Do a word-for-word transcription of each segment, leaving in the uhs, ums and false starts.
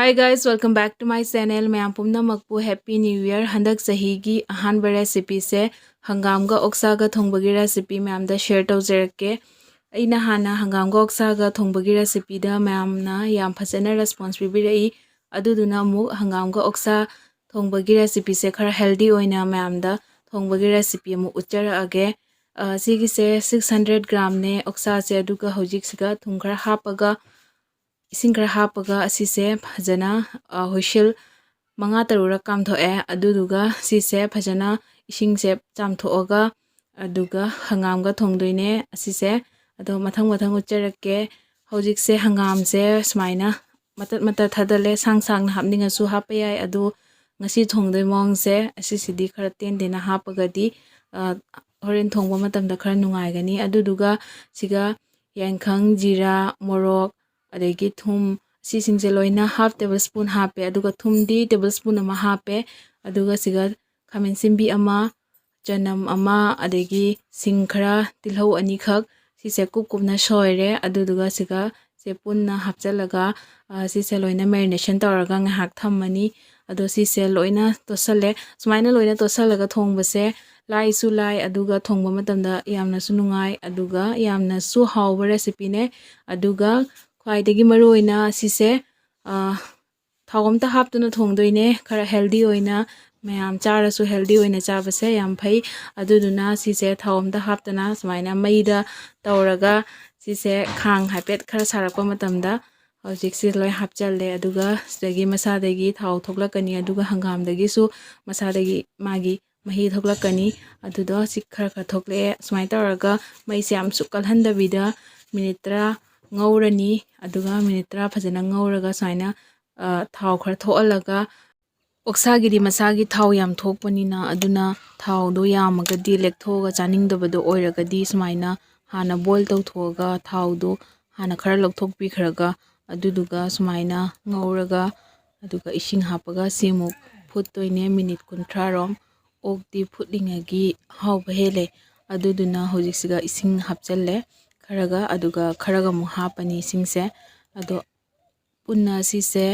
Hi guys, welcome back to my channel. ꯃꯌꯥꯝ ꯄꯨꯝꯅꯃꯛꯄꯨ Happy New Year. ꯍꯟꯗꯛ ꯆꯍꯤꯒꯤ ꯑꯍꯥꯟꯕ recipeꯁꯦ ꯍꯪꯒꯥꯝꯒ ꯑꯣꯛꯁꯥꯒ ꯊꯣꯡꯕꯒꯤ recipe ꯃꯌꯥꯝꯗ share ꯇꯧꯖꯔꯛꯀꯦ꯫ ꯑꯩꯅ ꯍꯥꯟꯅ ꯍꯪꯒꯥꯝꯒ ꯑꯣꯛꯁꯥꯒ ꯊꯣꯡꯕꯒꯤ recipeꯗ ꯃꯌꯥꯝꯅ ꯌꯥꯝ ꯐꯖꯅ response ꯄꯤꯕꯤꯔꯛꯏ꯫ ꯑꯗꯨꯗꯨꯅ ꯑꯃꯨꯛ ꯍꯪꯒꯥꯝꯒ ꯑꯣꯛꯁꯥ ꯊꯣꯡꯕꯒꯤ recipeꯁꯦ ꯈꯔ healthy ꯑꯣꯏꯅ ꯃꯌꯥꯝꯗ ꯊꯣꯡꯕꯒꯤ recipe ꯑꯃꯨꯛ ꯎꯠꯆꯔꯛꯑꯒꯦ꯫ ꯑ, ꯁꯤꯒꯤꯁꯦ six hundred gramꯅꯦ ꯑꯣꯛꯁꯥꯁꯦ, ꯑꯗꯨꯒ ꯍꯧꯖꯤꯛꯁꯤꯒ ꯊꯨꯝ ꯈꯔ ꯍꯥꯞꯄꯒ, ꯏꯁꯤꯡ ꯈꯔ ꯍꯥꯞꯄꯒ ꯑꯁꯤꯁꯦ ꯐꯖꯅ, ꯑ, whistle ꯃꯉꯥ ꯇꯔꯨꯛꯔꯛ ꯀꯥꯝꯊꯣꯛꯑꯦ꯫ ꯑꯗꯨꯗꯨꯒ ꯁꯤꯁꯦ ꯐꯖꯅ ꯏꯁꯤꯡꯁꯦ ꯆꯥꯝꯊꯣꯛꯑꯒ, ꯑꯗꯨꯒ ꯍꯪꯒꯥꯝꯒ ꯊꯣꯡꯗꯣꯏꯅꯦ ꯑꯁꯤꯁꯦ꯫ ꯑꯗꯣ ꯃꯊꯪ ꯃꯊꯪ ꯎꯠꯆꯔꯛꯀꯦ꯫ ꯍꯧꯖꯤꯛꯁꯦ ꯍꯪꯒꯥꯝꯁꯦ ꯁꯨꯃꯥꯏꯅ ꯃꯇꯠ ꯃꯇꯠ ꯊꯥꯗꯜꯂꯦ꯫ ꯁꯥꯡ ꯁꯥꯡꯅ ꯍꯥꯞꯅꯤꯡꯉꯁꯨ ꯍꯥꯞꯄ ꯌꯥꯏ꯫ ꯑꯗꯣ ꯉꯁꯤ ꯊꯣꯡꯗꯣꯏ ꯃꯑꯣꯡꯁꯦ ꯑꯁꯤꯁꯤꯗꯤ ꯈꯔ ꯇꯦꯟ ꯇꯦꯟꯅ ꯍꯥꯞꯄꯒꯗꯤ, ꯑ, ꯍꯣꯔꯦꯟ ꯊꯣꯡꯕ ꯃꯇꯝꯗ ꯈꯔ ꯅꯨꯡꯉꯥꯏꯒꯅꯤ꯫ ꯑꯗꯨꯗꯨꯒ ꯁꯤꯒ ꯌꯥꯏꯈꯪ, ꯖꯤꯔꯥ, ꯃꯣꯔꯣꯛ, ꯑꯗꯒꯤ ꯊꯨꯝ, ꯁꯤꯁꯤꯡꯁꯦ ꯂꯣꯏꯅ half table spoon ꯍꯥꯞꯄꯦ꯫ ꯑꯗꯨꯒ ꯊꯨꯝꯗꯤ table spoon ꯑꯃ ꯍꯥꯞꯄꯦ꯫ ꯑꯗꯨꯒ ꯁꯤꯒ ꯈꯥꯃꯦꯟ ꯑꯁꯤꯟꯕꯤ ꯑꯃ, ꯆꯅꯝ ꯑꯃ, ꯑꯗꯒꯤ ꯁꯤꯡ ꯈꯔ, ꯇꯤꯜꯍꯧ ꯑꯅꯤꯈꯛ, ꯁꯤꯁꯦ ꯀꯨꯞ ꯀꯨꯞꯅ ꯁꯣꯏꯔꯦ꯫ ꯑꯗꯨꯗꯨꯒ ꯁꯤꯒ ꯁꯦ ꯄꯨꯟꯅ ꯍꯥꯞꯆꯤꯜꯂꯒ, ꯑ, ꯁꯤꯁꯦ ꯂꯣꯏꯅ marination ꯇꯧꯔꯒ ꯉꯥꯏꯍꯥꯛ ꯊꯝꯃꯅꯤ꯫ ꯑꯗꯣ ꯁꯤꯁꯦ ꯂꯣꯏꯅ ꯇꯣꯠꯁꯜꯂꯦ꯫ ꯁꯨꯃꯥꯏꯅ ꯂꯣꯏꯅ ꯇꯣꯠꯁꯜꯂꯒ ꯊꯣꯡꯕꯁꯦ ꯂꯥꯏꯁꯨ ꯂꯥꯏ, ꯑꯗꯨꯒ ꯊꯣꯡꯕ ꯃꯇꯝꯗ ꯌꯥꯝꯅꯁꯨ ꯅꯨꯡꯉꯥꯏ, ꯑꯗꯨꯒ ꯌꯥꯝꯅꯁꯨ ꯍꯥꯎꯕ recipeꯅꯦ꯫ ꯑꯗꯨꯒ ꯈ꯭ꯋꯥꯏꯗꯒꯤ ꯃꯔꯨꯑꯣꯏꯅ ꯁꯤꯁꯦ, ꯑ, ꯊꯥꯎ ꯑꯝꯇ ꯍꯥꯞꯇꯅ ꯊꯣꯡꯗꯣꯏꯅꯦ꯫ ꯈꯔ healthy ꯑꯣꯏꯅ, ꯃꯌꯥꯝ ꯆꯥꯔꯁꯨ healthy ꯑꯣꯏꯅ ꯆꯥꯕꯁꯦ ꯌꯥꯝ ꯐꯩ꯫ ꯑꯗꯨꯗꯨꯅ ꯁꯤꯁꯦ ꯊꯥꯎ ꯑꯝꯇ ꯍꯥꯞꯇꯅ ꯁꯨꯃꯥꯏꯅ ꯃꯩꯗ ꯇꯧꯔꯒ ꯁꯤꯁꯦ ꯈꯥꯡ ꯍꯥꯏꯐꯦꯠ ꯈꯔ ꯁꯥꯔꯛꯄ ꯃꯇꯝꯗ ꯍꯧꯖꯤꯛꯁꯦ ꯂꯣꯏ ꯍꯥꯞꯆꯜꯂꯦ꯫ ꯑꯗꯨꯒ ꯁꯤꯗꯒꯤ ꯃꯁꯥꯗꯒꯤ ꯊꯥꯎ ꯊꯣꯛꯂꯛꯀꯅꯤ꯫ ꯑꯗꯨꯒ ꯍꯪꯒꯥꯝꯗꯒꯤꯁꯨ ꯃꯁꯥꯗꯒꯤ ꯃꯥꯒꯤ ꯃꯍꯤ ꯊꯣꯛꯂꯛꯀꯅꯤ꯫ ꯑꯗꯨꯗꯣ ꯁꯤ ꯈꯔ ꯈꯔ ꯊꯣꯛꯂꯛꯑꯦ꯫ ꯁꯨꯃꯥꯏꯅ ꯇꯧꯔꯒ ꯃꯩꯁꯦ ꯌꯥꯝ ꯁꯨꯛ ꯀꯜꯍꯟꯗꯕꯤꯗ ꯃꯤꯅꯤꯠ ꯇꯔꯥ ꯉꯧꯔꯅꯤ꯫ ꯑꯗꯨꯒ ꯃꯤꯅꯤꯠ ꯇꯔꯥ ꯐꯖꯅ ꯉꯧꯔꯒ ꯁꯨꯃꯥꯏꯅ, ꯑ, ꯊꯥꯎ ꯈꯔ ꯊꯣꯛꯍꯜꯂꯒ, ꯑꯣꯛꯁꯥꯒꯤꯗꯤ ꯃꯁꯥꯒꯤ ꯊꯥꯎ ꯌꯥꯝ ꯊꯣꯛꯄꯅꯤꯅ, ꯑꯗꯨꯅ ꯊꯥꯎꯗꯣ ꯌꯥꯝꯃꯒꯗꯤ ꯂꯦꯛꯊꯣꯛꯑꯒ ꯆꯥꯅꯤꯡꯗꯕꯗꯣ ꯑꯣꯏꯔꯒꯗꯤ ꯁꯨꯃꯥꯏꯅ ꯍꯥꯟꯅ boil ꯇꯧꯊꯣꯛꯑꯒ ꯊꯥꯎꯗꯣ ꯍꯥꯟꯅ ꯈꯔ ꯂꯧꯊꯣꯛꯄꯤꯈ꯭ꯔꯒ, ꯑꯗꯨꯗꯨꯒ ꯁꯨꯃꯥꯏꯅ ꯉꯧꯔꯒ, ꯑꯗꯨꯒ ꯏꯁꯤꯡ ꯍꯥꯞꯄꯒ ꯁꯤꯃꯨꯛ ꯐꯨꯠꯇꯣꯏꯅꯦ ꯃꯤꯅꯤꯠ ꯀꯨꯟꯊ꯭ꯔꯥ ꯔꯣꯝ꯫ ꯑꯣꯛꯇꯤ ꯐꯨꯠꯂꯤꯉꯩꯒꯤ ꯍꯥꯎꯕ ꯍꯦꯜꯂꯦ꯫ ꯑꯗꯨꯗꯨꯅ ꯍꯧꯖꯤꯛꯁꯤꯒ ꯏꯁꯤꯡ ꯍꯥꯞꯆꯜꯂꯦ ꯈꯔꯒ, ꯑꯗꯨꯒ ꯈꯔꯒ ꯑꯃꯨꯛ ꯍꯥꯞꯄꯅꯤ ꯏꯁꯤꯡꯁꯦ꯫ ꯑꯗꯣ ꯄꯨꯟꯅ ꯁꯤꯁꯦ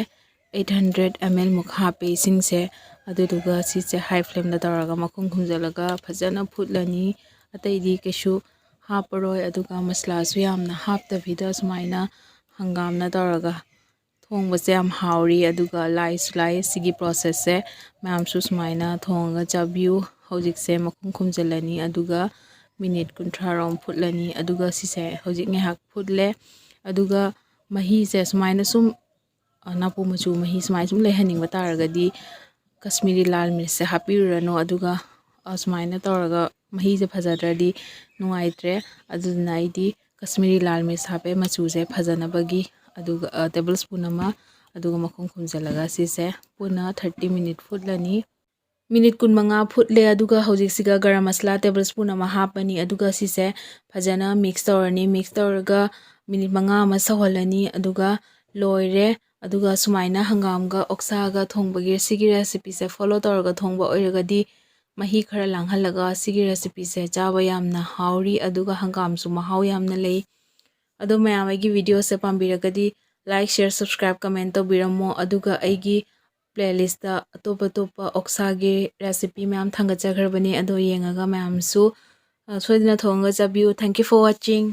ꯑꯩꯠ ꯍꯟꯗ꯭ꯔꯦꯠ ꯑꯦꯝ ꯑꯦꯜ ꯃꯨꯛ ꯍꯥꯞꯄꯦ ꯏꯁꯤꯡꯁꯦ꯫ ꯑꯗꯨꯗꯨꯒ ꯁꯤꯁꯦ ꯍꯥꯏ ꯐ꯭ꯂꯦꯝꯗ ꯇꯧꯔꯒ ꯃꯈꯨꯝ ꯈꯨꯝꯖꯤꯜꯂꯒ ꯐꯖꯅ ꯐꯨꯠꯂꯅꯤ꯫ ꯑꯇꯩꯗꯤ ꯀꯩꯁꯨ ꯍꯥꯞꯄꯔꯣꯏ꯫ ꯑꯗꯨꯒ ꯃꯁꯂꯥꯁꯨ ꯌꯥꯝꯅ ꯍꯥꯞꯇꯕꯤꯗ ꯁꯨꯃꯥꯏꯅ ꯍꯪꯒꯥꯝꯅ ꯇꯧꯔꯒ ꯊꯣꯡꯕꯁꯦ ꯌꯥꯝ ꯍꯥꯎꯔꯤ꯫ ꯑꯗꯨꯒ ꯂꯥꯏꯁꯨ ꯂꯥꯏ ꯁꯤꯒꯤ ꯄ꯭ꯔꯣꯁꯦꯁꯁꯦ꯫ ꯃꯌꯥꯝꯁꯨ ꯁꯨꯃꯥꯏꯅ ꯊꯣꯡꯉꯒ ꯆꯥꯕꯤꯌꯨ꯫ ꯍꯧꯖꯤꯛꯁꯦ ꯃꯈꯨꯝ ꯈꯨꯝꯖꯤꯜꯂꯅꯤ꯫ ꯑꯗꯨꯒ ꯃꯤꯅꯤꯠ ꯀꯨꯟꯊ꯭ꯔꯥ ꯔꯣꯝ ꯐꯨꯠꯂꯅꯤ꯫ ꯑꯗꯨꯒ ꯁꯤꯁꯦ ꯍꯧꯖꯤꯛ ꯉꯥꯏꯍꯥꯛ ꯐꯨꯠꯂꯦ꯫ ꯑꯗꯨꯒ ꯃꯍꯤꯁꯦ ꯁꯨꯃꯥꯏꯅ ꯁꯨꯝ ꯑ, ꯅꯥꯄꯨ ꯃꯆꯨ ꯃꯍꯤ ꯁꯨꯃꯥꯏꯅ ꯁꯨꯝ ꯂꯩꯍꯟꯅꯤꯡꯕ ꯇꯥꯔꯒꯗꯤ ꯀꯁꯃꯤꯔꯤ ꯂꯥꯜ ꯃꯤꯔꯆꯁꯦ ꯍꯥꯞꯄꯤꯔꯨꯔꯅꯨ꯫ ꯑꯗꯨꯒ, ꯑ, ꯁꯨꯃꯥꯏꯅ ꯇꯧꯔꯒ ꯃꯍꯤꯁꯦ ꯐꯖꯗ꯭ꯔꯗꯤ ꯅꯨꯡꯉꯥꯏꯇ꯭ꯔꯦ꯫ ꯑꯗꯨꯗꯨꯅ ꯑꯩꯗꯤ ꯀꯁꯃꯤꯔꯤ ꯂꯥꯜ ꯃꯤꯔꯆ ꯍꯥꯞꯄꯦ ꯃꯆꯨꯁꯦ ꯐꯖꯅꯕꯒꯤ꯫ ꯑꯗꯨꯒ, ꯑ, ꯇꯦꯕꯜ ꯁ꯭ꯄꯨꯟ ꯑꯃ, ꯑꯗꯨꯒ ꯃꯈꯨꯝ ꯈꯨꯝꯖꯤꯜꯂꯒ ꯁꯤꯁꯦ ꯄꯨꯟꯅ ꯊꯥꯔꯇꯤ ꯃꯤꯅꯤꯠ ꯐꯨꯠꯂꯅꯤ꯫ ꯃꯤꯅꯤꯠ ꯀꯨꯟꯃꯉꯥ ꯐꯨꯠꯂꯦ꯫ ꯑꯗꯨꯒ ꯍꯧꯖꯤꯛꯁꯤꯒ ꯒꯔꯝ ꯃꯁꯂꯥ ꯇꯦꯕꯜ ꯁ꯭ꯄꯨꯟ ꯑꯃ ꯍꯥꯞꯄꯅꯤ꯫ ꯑꯗꯨꯒ ꯁꯤꯁꯦ ꯐꯖꯅ ꯃꯤꯛꯁ ꯇꯧꯔꯅꯤ꯫ ꯃꯤꯛꯁ ꯇꯧꯔꯒ ꯃꯤꯅꯤꯠ ꯃꯉꯥ ꯑꯃ ꯁꯧꯍꯜꯂꯅꯤ꯫ ꯑꯗꯨꯒ ꯂꯣꯏꯔꯦ꯫ ꯑꯗꯨꯒ ꯁꯨꯃꯥꯏꯅ ꯍꯪꯒꯥꯝꯒ ꯑꯣꯛꯁꯥꯒ ꯊꯣꯡꯕꯒꯤ ꯁꯤꯒꯤ ꯔꯦꯁꯤꯄꯤꯁꯦ ꯐꯣꯂꯣ ꯇꯧꯔꯒ ꯊꯣꯡꯕ ꯑꯣꯏꯔꯒꯗꯤ ꯃꯍꯤ ꯈꯔ ꯂꯥꯡꯍꯜꯂꯒ ꯁꯤꯒꯤ ꯔꯦꯁꯤꯄꯤꯁꯦ ꯆꯥꯕ ꯌꯥꯝꯅ ꯍꯥꯎꯔꯤ꯫ ꯑꯗꯨꯒ ꯍꯪꯒꯥꯝꯁꯨ ꯃꯍꯥꯎ ꯌꯥꯝꯅ ꯂꯩ꯫ ꯑꯗꯣ ꯃꯌꯥꯝ ꯑꯩꯒꯤ ꯚꯤꯗꯤꯑꯣꯁꯦ ꯄꯥꯝꯕꯤꯔꯒꯗꯤ like, share, subscribe, comment ꯇꯧꯕꯤꯔꯝꯃꯣ꯫ ꯑꯗꯨꯒ ꯑꯩꯒꯤ ꯄ꯭ꯂꯦꯂꯤꯁꯇ ꯑꯇꯣꯞ ꯑꯇꯣꯞꯄ ꯑꯣꯛꯁꯥꯒꯤ ꯔꯦꯁꯤꯄꯤ ꯃꯌꯥꯝ ꯊꯥꯡꯒꯠꯆꯈ꯭ꯔꯕꯅꯤ꯫ ꯑꯗꯣ ꯌꯦꯡꯉꯒ ꯃꯌꯥꯝꯁꯨ, ꯑ, ꯁꯣꯏꯗꯅ ꯊꯣꯡꯉꯒ ꯆꯥꯕꯤꯌꯨ꯫ Thank you for watching.